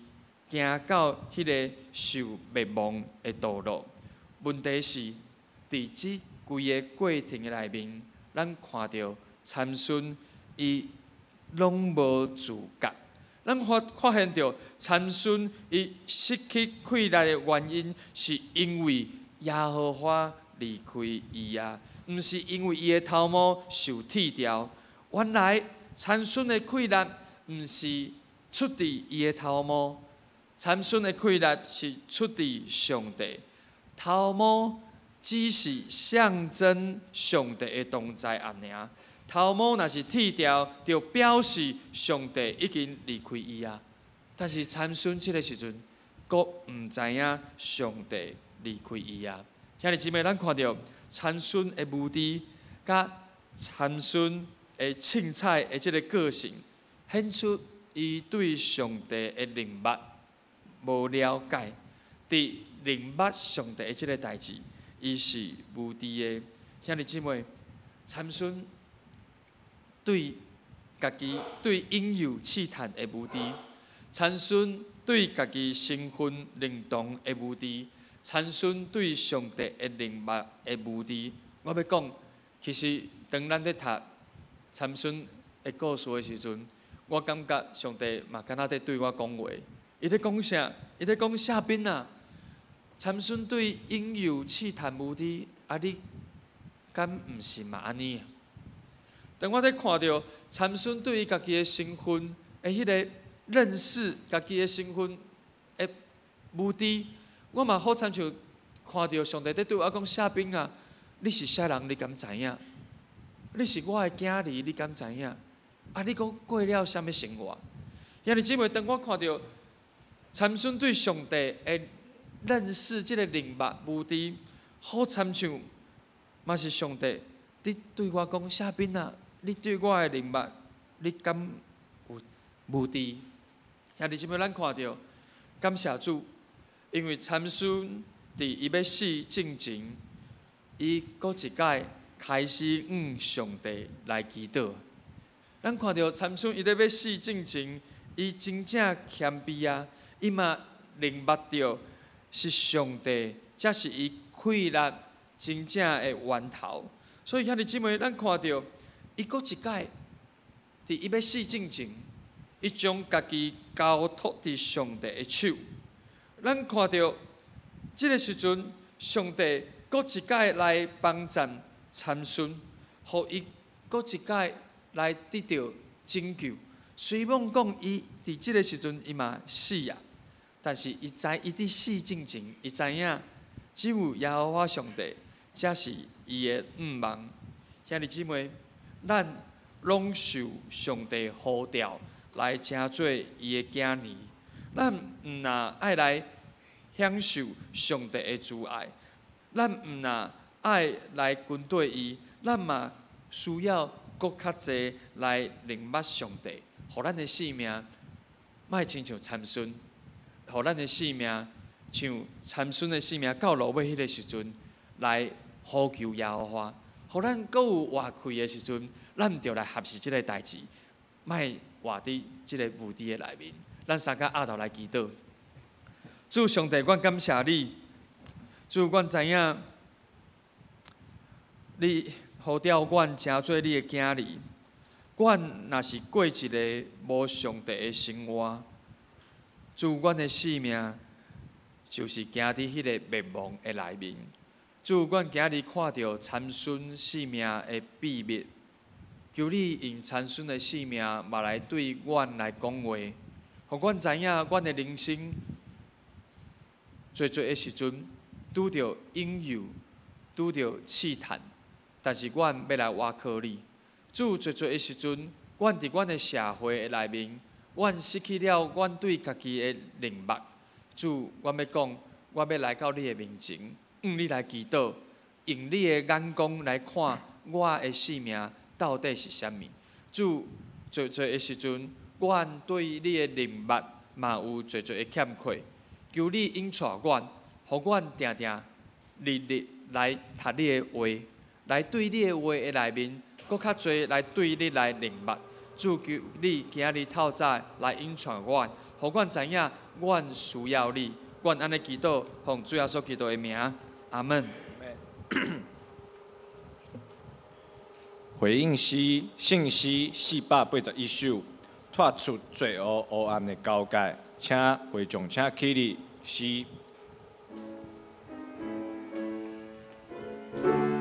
行到彼个受滅亡的道路。問題是，佇這規个過程的內面，咱看著參孫伊攏無自覺。咱發現著參孫伊失去氣力的原因，是因為耶和華離開伊啊，毋是因為伊的頭毛受剃掉。原來參孫的氣力毋是出佇伊的頭毛，參孫的氣力是出佇上帝。頭毛只是象徵上帝的同在爾爾。頭毛若是剃掉，就表示上帝已經離開伊啊。但是參孫這个時陣，閣毋知影上帝離開伊啊。兄弟姊妹，咱看著參孫的無知，佮参孙的凊彩的这个个性，显出伊对上帝的认捌无了解。伫认捌上帝的这个代志，伊是无知的。兄弟姊妹，参孙对家己对引诱试探的无知，参孙对家己身份认同的无知，参孙对上帝的认捌的无知。我欲讲，其实当咱咧读参孙的故事的时阵，我感觉上帝嘛敢若伫对我讲话。伊咧讲啥？伊咧讲下边啊，参孙对引诱试探无知，啊你敢毋是嘛按呢？当我咧看著参孙对伊家己的身份的彼个认识，家己的身份的无知，我嘛好亲像看著上帝伫对我讲：夏斌啊，你是啥人？你敢知影？你是我的囝儿，你敢知影？啊，你阁过了啥物生活？兄弟姊妹，当我看著参孙对上帝的认识，这个认捌无知，好亲像嘛是上帝伫对我讲：夏斌啊，你对我的认捌，你敢有无知？兄弟姊妹，咱看著感谢主，因为参孙伫伊欲死进前，伊阁一摆开始向上帝来祈祷。咱看著参孙伊咧欲死进前，伊真正谦卑啊！伊嘛认捌著是上帝，才是伊气力真正的源头。所以兄弟姊妹，咱看著伊阁一摆伫伊欲死进前，伊将家己交托伫上帝的手。咱看著这个时阵，上帝阁一摆来帮赞参孙，予伊阁一摆来得著拯救。虽罔讲伊伫这个时阵伊嘛死啊，但是伊知伊伫死进前，伊知影只有耶和华上帝才是伊的向望。兄弟姊妹，咱拢受上帝呼召来成做伊的囝儿，咱毋若爱来享受上帝的慈爱，咱毋若爱来跟缀伊，咱嘛需要阁较济来认捌上帝，予咱的生命莫亲像参孙，予咱的生命像参孙的生命到落尾彼个时阵来呼求耶和华，予咱阁有活气的时阵，咱就来学习这个代志，莫活伫这个无知的内面。咱三个阿头来祈祷。主上帝，阮感谢你。主，阮知影你呼召阮成做你的囝儿。阮若是过一个无上帝的生活，主，阮的性命就是行伫彼个灭亡的内面。主，阮今日看著参孙性命的秘密，求你用参孙的性命嘛来对阮来讲话，予阮知影阮的人生济济的时阵拄著引诱，拄著试探，但是阮欲来倚靠你。主，济济的时阵，阮伫阮的社会的内面，阮失去了阮对家己的认捌。主，阮欲讲，我欲来到你的面前，向你来祈祷，用你的眼光来看我的生命到底是啥物。主，济济的时阵，阮对你的认捌嘛有济济的欠缺，求你引带阮，予阮定定日日来读你的话，来对你的话的内面，阁较济来对你来认捌。主，求你今日透早来引带阮，予阮知影阮需要你。阮按呢祈祷，奉主耶稣基督的名，阿门。回应诗，圣诗481首，脱出罪恶黑暗的交界，请会众请起立，诗。主。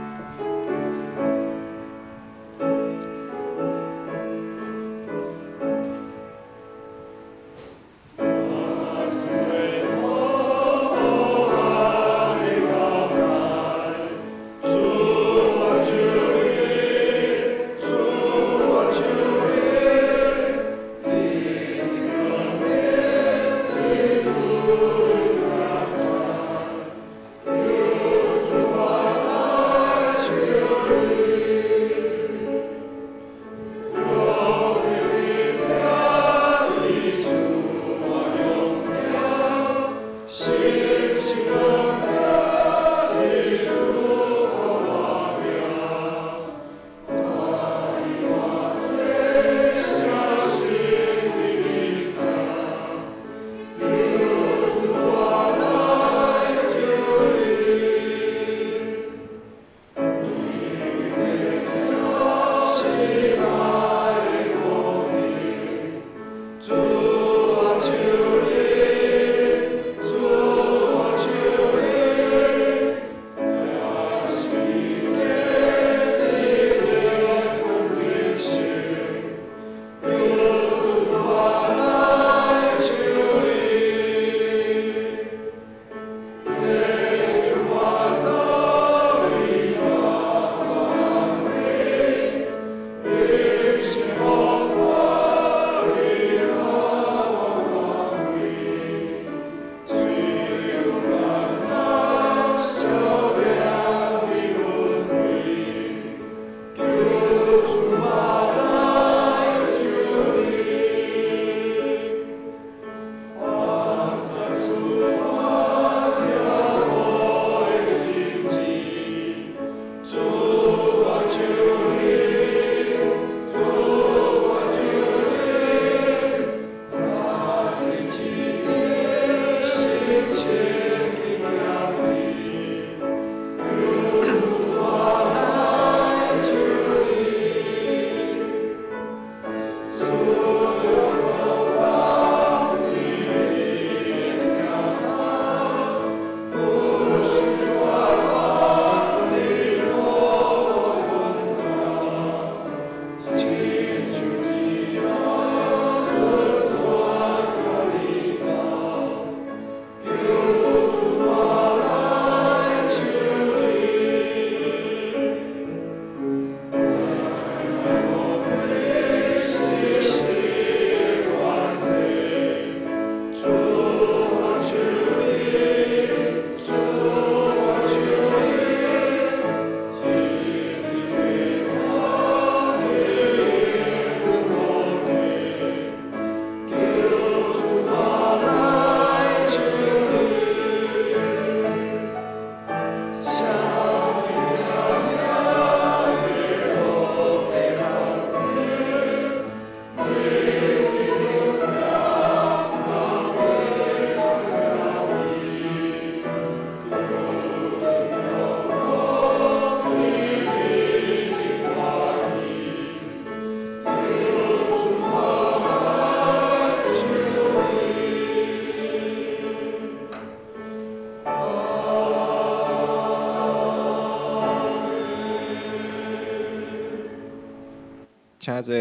请坐。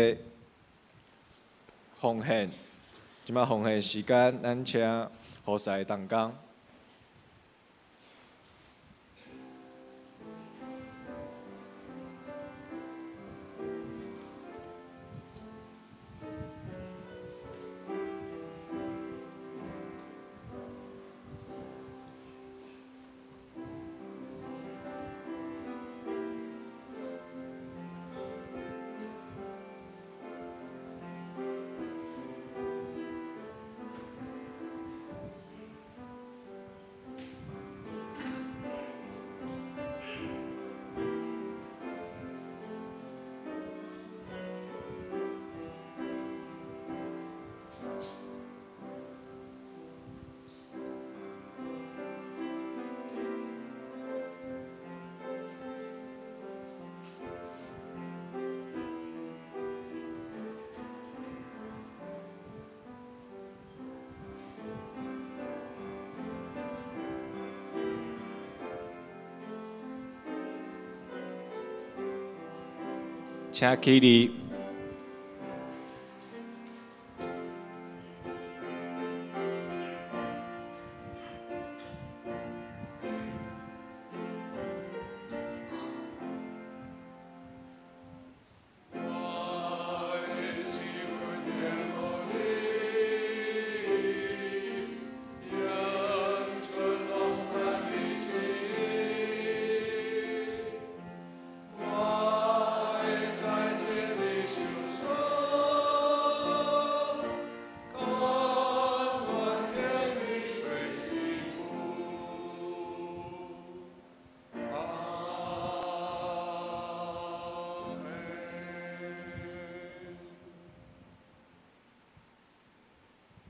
奉献，这摆奉献时间，咱请何师同工。请起立。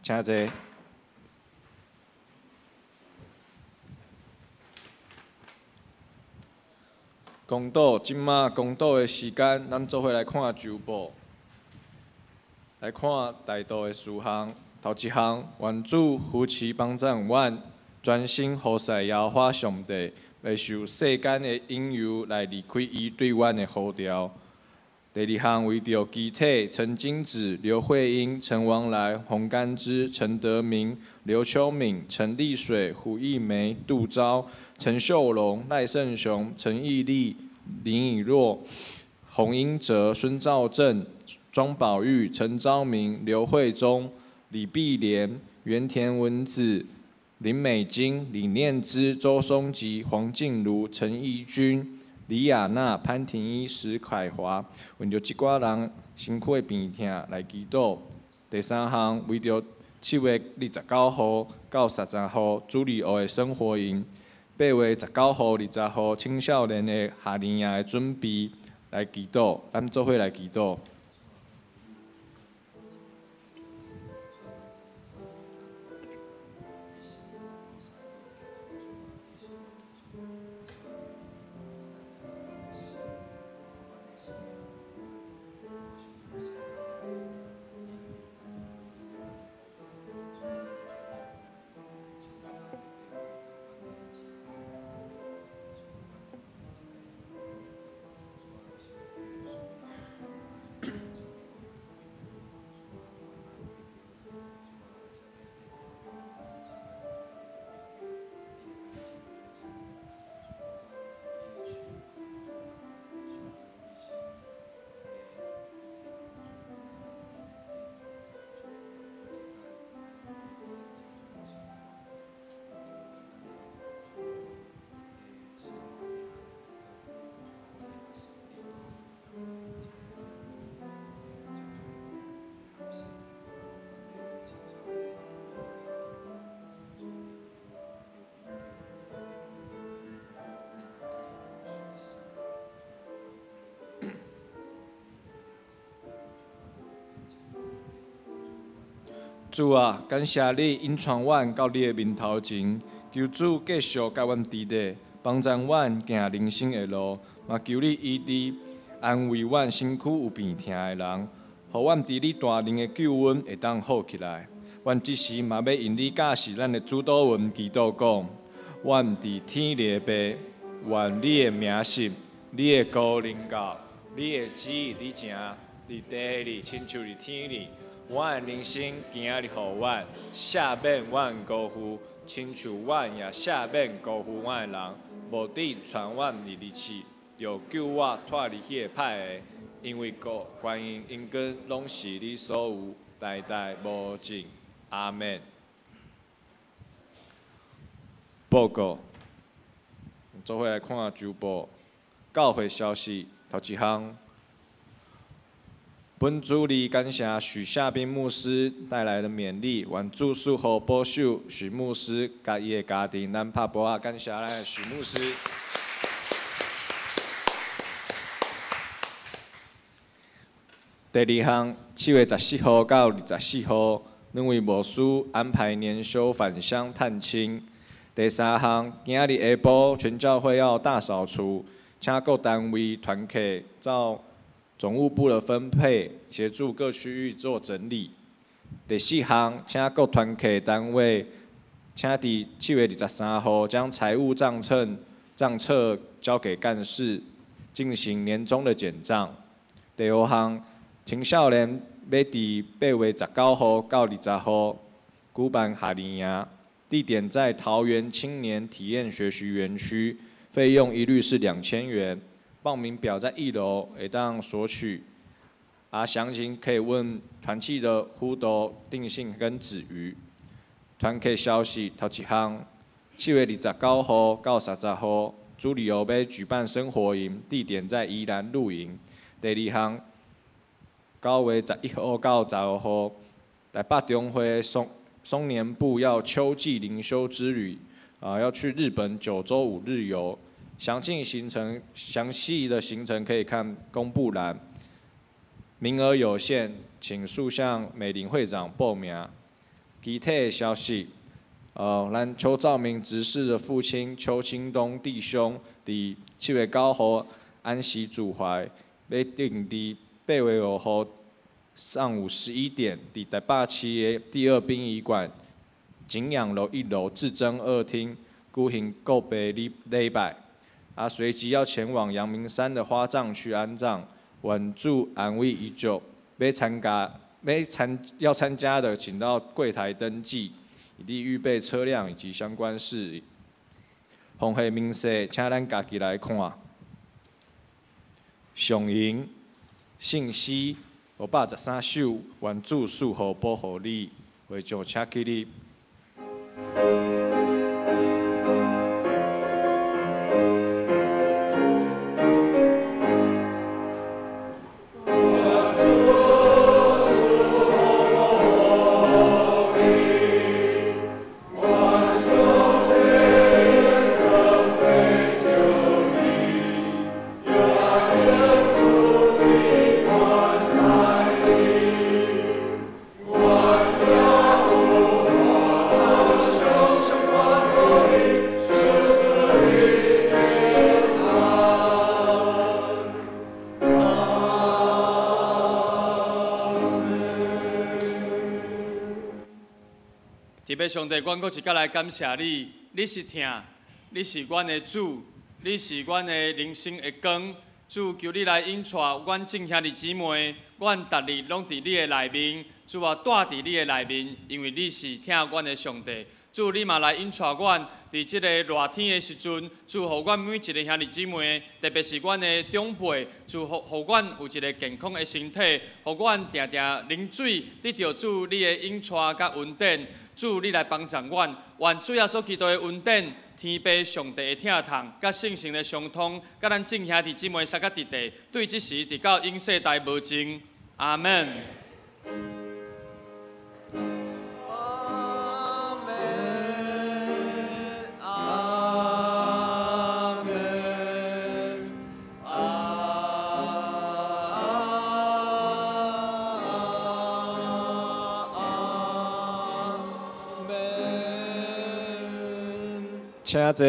请坐。公道，这马公道的时间，咱做伙来看周报，来看代祷的事项。头一项，愿主扶持帮助阮，专心服侍耶和华上帝，袂受世间的引诱来离开伊对阮的呼召。第二项，为著机体陈金子、刘慧英、陈王来、洪甘之、陈德明、刘秋敏、陈丽水、胡义梅、杜昭、陈秀荣、赖胜雄、陈义利、林以若、洪英哲、孙兆正、庄宝玉、陈昭明、刘慧忠、李碧莲、原田文子、林美金、李念之、周松吉、黄静茹、陈义军、李亚娜、潘廷一、石凯华，为著这寡人身躯的病痛来祈祷。第三项，为著7月29号到30号主日学的生活营，8月19号、20号青少年的夏令营的准备来祈祷。咱做伙来祈祷。主啊，感谢你引带阮到你的面头前，求主继续佮阮伫咧，帮助阮行人生的路，嘛求你医治安慰阮身躯有病痛的人，予阮伫你大能的救恩会当好起来。阮这时嘛欲用你教示咱的主祷文祈祷讲：阮伫天的父，愿你的名圣，你的国临到，你的旨意伫成，佇地裡，親像佇天裡。阮的人生今仔日予阮，赦免阮辜負，親像阮也赦免辜負阮的人。無得傳阮入去試，著救我脫離彼个歹的。因為國、權勢、榮光，攏是你所有，代代無盡。阿們。報告，做伙來看週報。教會消息，頭一項。本主日感謝許夏斌牧師帶來的勉勵，願主賜福保守許牧師佮伊的家庭。咱拍鼓仔，感謝咱的許牧師。第二項，7月14號到24號，兩位牧師安排年休返鄉探親。第三項，今仔日下晡全教會要大掃除，請各單位團契照總務部的分配，協助各區域做整理。第四項，請各團契單位，請佇7月23號將財務帳冊帳冊交給幹事，進行年終的檢賬。第五項，青少年欲佇8月19號到20號舉辦夏令營，地點在桃園青年體驗學習園區，費用一律是2000元。報名表在一樓會當索取，啊，詳情可以問團契的輔導定信跟子瑜。團契消息頭一項，7月29號到30號，主禮後欲舉辦生活營，地點在宜蘭露營。第二項，9月11號到15號，台北中會松松年部要秋季靈修之旅，啊，要去日本9州5日遊。詳細行程，詳細的行程可以看公布欄，名額有限，請速向美玲會長報名。其他的消息，咱邱兆明執事的父親邱清東弟兄，佇7月9號安息主懷，欲定佇8月5號上午11點，佇台北市的第二殯儀館景仰樓1樓至臻二廳舉行告別禮禮拜。啊，隨即要前往陽明山的花葬區安葬，願主安慰遺囑。欲參加、欲參要參加的，請到櫃台登記，以及預備車輛以及相關事宜。奉獻明細，請咱家己來看。上銀信息513首，願主賜福保護你。會長請起立。特别上帝，阮阁一摆来感謝你，你是疼，你是阮的主，你是阮的人生的光。主，求你來引帶阮眾兄弟姊妹，阮逐日攏佇你的內面。主啊，住佇你的內面，因為你是疼阮的上帝。主，你嘛來引帶阮，佇這個熱天的時陣，主，予阮每一个兄弟姊妹，特別是阮的長輩，主，予阮有一個健康的身體，予阮定定啉水，得著主你的引帶佮恩典。主，你來幫助阮，願主耶穌基督的恩典、天父上帝的疼痛，佮聖神的相通，佮咱眾兄弟姊妹相佮佇地，對這時直到永世代無盡。阿們。阿們，阿們，阿們。請坐。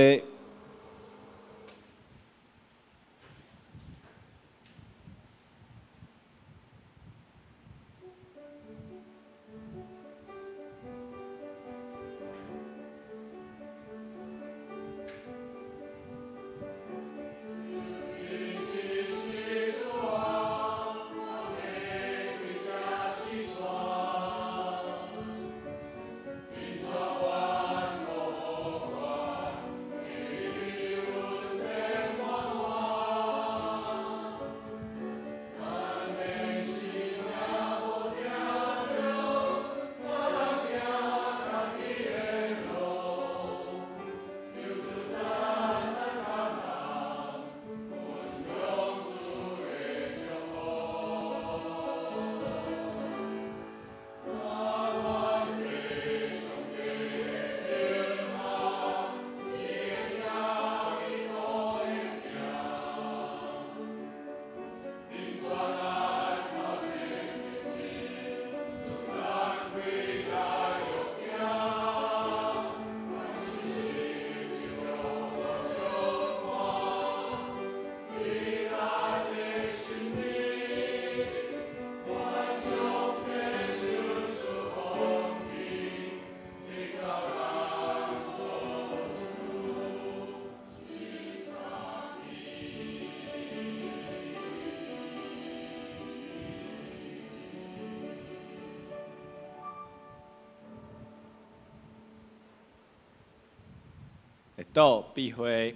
的杜碧辉。